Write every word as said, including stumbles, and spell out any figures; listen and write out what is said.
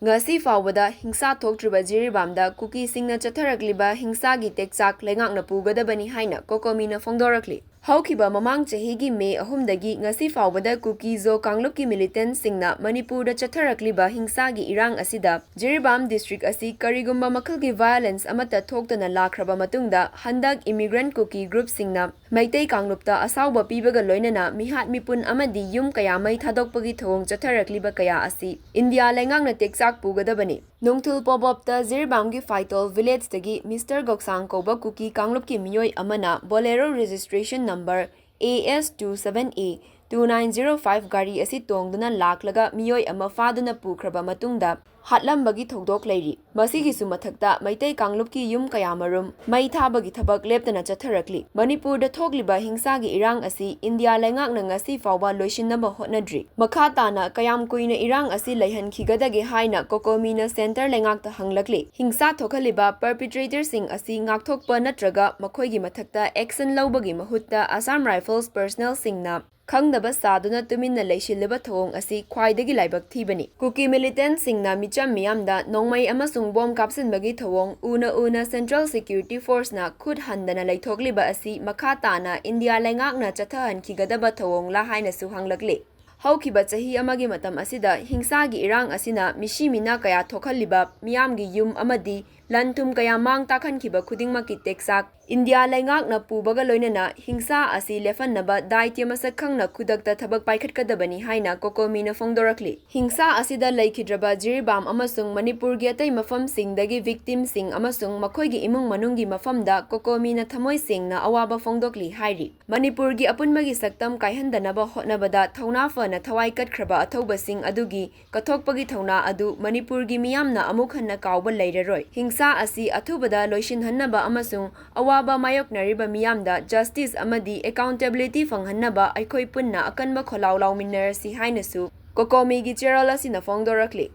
ꯉꯁꯤ ꯐꯥꯎꯕꯗ ꯍꯤꯡꯁꯥ ꯊꯣꯛꯇ꯭ꯔꯤꯕ ꯖꯤꯔꯤꯕꯥꯝꯗ ꯀꯨꯀꯤꯁꯤꯡꯅ ꯆꯠꯊꯔꯛꯂꯤꯕ ꯍꯤꯡꯁꯥꯒꯤ ꯇꯦꯛꯆꯥꯛ ꯂꯩꯉꯥꯛꯅ ꯄꯨꯒꯗꯕꯅꯤ ꯍꯥꯏꯅ ꯀꯣꯀꯣꯃꯤꯅ ꯐꯣꯡꯗꯣꯔꯛꯂꯤ꯫ ꯍꯧꯈꯤꯕ ꯃꯃꯥꯡ ꯆꯍꯤꯒꯤ ꯃꯦ ꯑꯍꯨꯝꯗꯒꯤ ꯉꯁꯤ ꯐꯥꯎꯕꯗ ꯀꯨꯀꯤ ꯖꯣ ꯀꯥꯡꯂꯨꯞꯀꯤ ꯃꯤꯂꯤꯇꯦꯟꯠꯁꯤꯡꯅ ꯃꯅꯤꯄꯨꯔꯗ ꯆꯠꯊꯔꯛꯂꯤꯕ ꯍꯤꯡꯁꯥꯒꯤ ꯏꯔꯥꯡ ꯑꯁꯤꯗ ꯖꯤꯔꯤꯕꯥꯝ ꯗꯤꯁꯇ꯭ꯔꯤꯛ ꯑꯁꯤ ꯀꯔꯤꯒꯨꯝꯕ ꯃꯈꯜꯒꯤ ꯚꯥꯏꯑꯣꯂꯦꯟꯁ ꯑꯃꯠꯇ ꯊꯣꯛꯇꯅ ꯂꯥꯛꯈ꯭ꯔꯕ ꯃꯇꯨꯡꯗ ꯍꯟꯗꯛ ꯏꯃꯤꯒ꯭ꯔꯦꯟꯠ ꯀꯨꯀꯤ ꯒ꯭ꯔꯨꯞꯁꯤꯡꯅ ꯃꯩꯇꯩ ꯀꯥꯡꯂꯨꯞꯇ ꯑꯁꯥꯎꯕ ꯄꯤꯕꯒ ꯂꯣꯏꯅꯅ ꯃꯤꯍꯥꯠ ꯃꯤꯄꯨꯟ ꯑꯃꯗꯤ ꯌꯨꯝ ꯀꯌꯥ ꯃꯩ ꯊꯥꯗꯣꯛꯄꯒꯤ ꯊꯧꯑꯣꯡ ꯆꯠꯊꯔꯛꯂꯤꯕ ꯀꯌꯥ ꯑꯁꯤ ꯏꯟꯗꯤꯌꯥ ꯂꯩꯉꯥꯛꯅ ꯇꯦꯛꯆꯥꯛ ꯄꯨꯒꯗꯕꯅꯤ꯫ ꯅꯣꯡꯊꯨꯜ ꯄꯣꯕꯣꯞꯇ ꯖꯤꯔꯤꯕꯥꯝꯒꯤ ꯐꯥꯏꯇꯣꯜ ꯚꯤꯂꯦꯖꯇꯒꯤ ꯃꯤꯁꯇꯔ ꯒꯣꯛꯁꯥꯡ ꯀꯧꯕ ꯀꯨꯀꯤ ꯀꯥꯡꯂꯨꯞꯀꯤ ꯃꯤꯑꯣꯏ ꯑꯃꯅ Bolero registration number A S two seven A two nine zero five ꯒꯥꯔꯤ ꯑꯁꯤ ꯇꯣꯡꯗꯨꯅ ꯂꯥꯛꯂꯒ ꯃꯤꯑꯣꯏ ꯑꯃ ꯐꯥꯗꯨꯅ ꯄꯨꯈ꯭ꯔꯕ ꯃꯇꯨꯡꯗ ꯍꯥꯠꯂꯝꯕꯒꯤ ꯊꯧꯗꯣꯛ ꯂꯩꯔꯤ꯫ ꯃꯁꯤꯒꯤꯁꯨ ꯃꯊꯛꯇ ꯃꯩꯇꯩ ꯀꯥꯡꯂꯨꯞꯀꯤ ꯌꯨꯝ ꯀꯌꯥꯃꯔꯨꯝ ꯃꯩ ꯊꯥꯕꯒꯤ ꯊꯕꯛ ꯂꯦꯞꯇꯅ ꯆꯠꯊꯔꯛꯂꯤ꯫ ꯃꯅꯤꯄꯨꯔꯗ ꯊꯣꯛꯂꯤꯕ ꯍꯤꯡꯁꯥꯒꯤ ꯏꯔꯥꯡ ꯑꯁꯤ ꯏꯟꯗꯤꯌꯥ ꯂꯩꯉꯥꯛꯅ ꯉꯁꯤ ꯐꯥꯎꯕ ꯂꯣꯏꯁꯤꯟꯅꯕ ꯍꯣꯠꯅꯗ꯭ꯔꯤ꯫ ꯃꯈꯥ ꯇꯥꯅ ꯀꯌꯥꯝ ꯀꯨꯏꯅ ꯏꯔꯥꯡ ꯑꯁꯤ ꯂꯩꯍꯟꯈꯤꯒꯗꯒꯦ ꯍꯥꯏꯅ ꯀꯣꯀꯣꯃꯤꯅ ꯁꯦꯟꯇꯔ ꯂꯩꯉꯥꯛꯇ ꯍꯪꯂꯛꯂꯤ꯫ ꯍꯤꯡꯁꯥ ꯊꯣꯛꯍꯜꯂꯤꯕ ꯄꯔꯄꯤꯇ꯭ꯔꯦꯇꯔꯁꯤꯡ ꯑꯁꯤ ꯉꯥꯛꯊꯣꯛꯄ ꯅꯠꯇ꯭ꯔꯒ ꯃꯈꯣꯏꯒꯤ ꯃꯊꯛꯇ ꯑꯦꯛꯁꯟ ꯂꯧꯕꯒꯤ ꯃꯍꯨꯠꯇ ꯑꯁꯥꯝ ꯔꯥꯏꯐꯜꯁ ꯄꯔꯁꯅꯦꯜꯁꯤꯡꯅ ꯈꯪꯗꯕ ꯁꯥꯗꯨꯅ ꯇꯨꯃꯤꯟꯅ ꯂꯩꯁꯤꯜꯂꯤꯕ ꯊꯧꯑꯣꯡ ꯑꯁꯤ ꯈ꯭ꯋꯥꯏꯗꯒꯤ ꯂꯥꯏꯕꯛ ꯊꯤꯕꯅꯤ꯫ ꯀꯨꯀꯤ ꯃꯤꯂꯤꯇꯦꯟꯠꯁꯤꯡꯅ ꯃꯤꯆꯝ ꯃꯤꯌꯥꯝꯗ ꯅꯣꯡꯃꯩ ꯑꯃꯁꯨꯡ ꯕꯣꯝ ꯀꯥꯞꯁꯤꯟꯕꯒꯤ ꯊꯧꯑꯣꯡ ꯎꯅ ꯎꯅ ꯁꯦꯟꯇ꯭ꯔꯦꯜ ꯁꯦꯀ꯭ꯌꯨꯔꯤꯇꯤ ꯐꯣꯔꯁꯅ ꯈꯨꯠ ꯍꯟꯗꯅ ꯂꯩꯊꯣꯛꯂꯤꯕ ꯑꯁꯤ ꯃꯈꯥ ꯇꯥꯅ ꯏꯟꯗꯤꯌꯥ ꯂꯩꯉꯥꯛꯅ ꯆꯠꯊꯍꯟꯈꯤꯒꯗꯕ ꯊꯧꯑꯣꯡꯂꯥ ꯍꯥꯏꯅꯁꯨ ꯍꯪꯂꯛꯂꯤ꯫ ꯍꯧꯈꯤꯕ ꯆꯍꯤ ꯑꯃꯒꯤ ꯃꯇꯝ ꯑꯁꯤꯗ ꯍꯤꯡꯁꯥꯒꯤ ꯏꯔꯥꯡ ꯑꯁꯤꯅ ꯃꯤꯁꯤ ꯃꯤꯅꯥ ꯀꯌꯥ ꯊꯣꯛꯍꯜꯂꯤꯕ, ꯃꯤꯌꯥꯝꯒꯤ ꯌꯨꯝ ꯑꯃꯗꯤ ꯂꯟ ꯊꯨꯝ ꯀꯌꯥ ꯃꯥꯡ ꯇꯥꯛꯍꯟꯈꯤꯕ ꯈꯨꯗꯤꯡꯃꯛꯀꯤ ꯇꯦꯛꯆꯥꯛ ꯏꯟꯗꯤꯌꯥ ꯂꯩꯉꯥꯛꯅ ꯄꯨꯕꯒ ꯂꯣꯏꯅꯅ ꯍꯤꯡꯁꯥ ꯑꯁꯤ ꯂꯦꯞꯍꯟꯅꯕ ꯗꯥꯏꯇ꯭ꯌ ꯃꯁꯛ ꯈꯪꯅ ꯈꯨꯗꯛꯇ ꯊꯕꯛ ꯄꯥꯏꯈꯠꯀꯗꯕꯅꯤ ꯍꯥꯏꯅ ꯀꯣꯀꯣꯃꯤꯅ ꯐꯣꯡꯗꯣꯔꯛꯂꯤ꯫ ꯍꯤꯡꯁꯥ ꯑꯁꯤꯗ ꯂꯩꯈꯤꯗ꯭ꯔꯕ ꯖꯤꯔꯤꯕꯥꯝ ꯑꯃꯁꯨꯡ ꯃꯅꯤꯄꯨꯔꯒꯤ ꯑꯇꯩ ꯃꯐꯝꯁꯤꯡꯗꯒꯤ ꯚꯤꯛꯇꯤꯝꯁꯤꯡ ꯑꯃꯁꯨꯡ ꯃꯈꯣꯏꯒꯤ ꯏꯃꯨꯡ ꯃꯅꯨꯡꯒꯤ ꯃꯐꯝꯗ ꯀꯣꯀꯣꯃꯤꯅ ꯊꯃꯣꯏ ꯁꯦꯡꯅ ꯑꯋꯥꯕ ꯐꯣꯡꯗꯣꯛꯂꯤ ꯍꯥꯏꯔꯤ꯫ ꯃꯅꯤꯄꯨꯔꯒꯤ ꯑꯄꯨꯟꯕꯒꯤ ꯁꯛꯇꯝ ꯀꯥꯏꯍꯟꯗꯅꯕ ꯍꯣꯠꯅꯕꯗ ꯊꯧꯅꯥ ꯐꯅ ꯊꯋꯥꯏ ꯀꯠꯈ꯭ꯔꯕ ꯑꯊꯧꯕꯁꯤꯡ ꯑꯗꯨꯒꯤ ꯀꯠꯊꯣꯛꯄꯒꯤ ꯊꯧꯅꯥ ꯑꯗꯨ ꯃꯅꯤꯄꯨꯔꯒꯤ ꯃꯤꯌꯥꯝꯅ ꯑꯃꯨꯛ ꯍꯟꯅ ꯀꯥꯎꯕ ꯂꯩꯔꯔꯣꯏ꯫ ꯍꯤꯡꯁꯥ ꯑꯁꯤ ꯑꯊꯨꯕꯗ ꯂꯣꯏꯁꯤꯟꯍꯟꯅꯕ ꯑꯃꯁꯨꯡ ꯑꯋꯥꯕ ꯃꯥꯌꯣꯛꯅꯔꯤꯕ ꯃꯤꯌꯥꯝꯗ ꯖꯁꯇꯤꯁ ꯑꯃꯗꯤ ꯑꯦꯀꯥꯎꯟꯇꯦꯕꯤꯂꯤꯇꯤ ꯐꯪꯍꯟꯅꯕ ꯑꯩꯈꯣꯏ ꯄꯨꯟꯅ ꯑꯀꯟꯕ ꯈꯣꯜꯂꯥꯎ ꯂꯥꯎꯃꯤꯟꯅꯔꯁꯤ ꯍꯥꯏꯅꯁꯨ ꯀꯣꯀꯣꯃꯤꯒꯤ ꯆꯦꯔꯣꯜ ꯑꯁꯤꯅ ꯐꯣꯡꯗꯣꯔꯛꯂꯤ꯫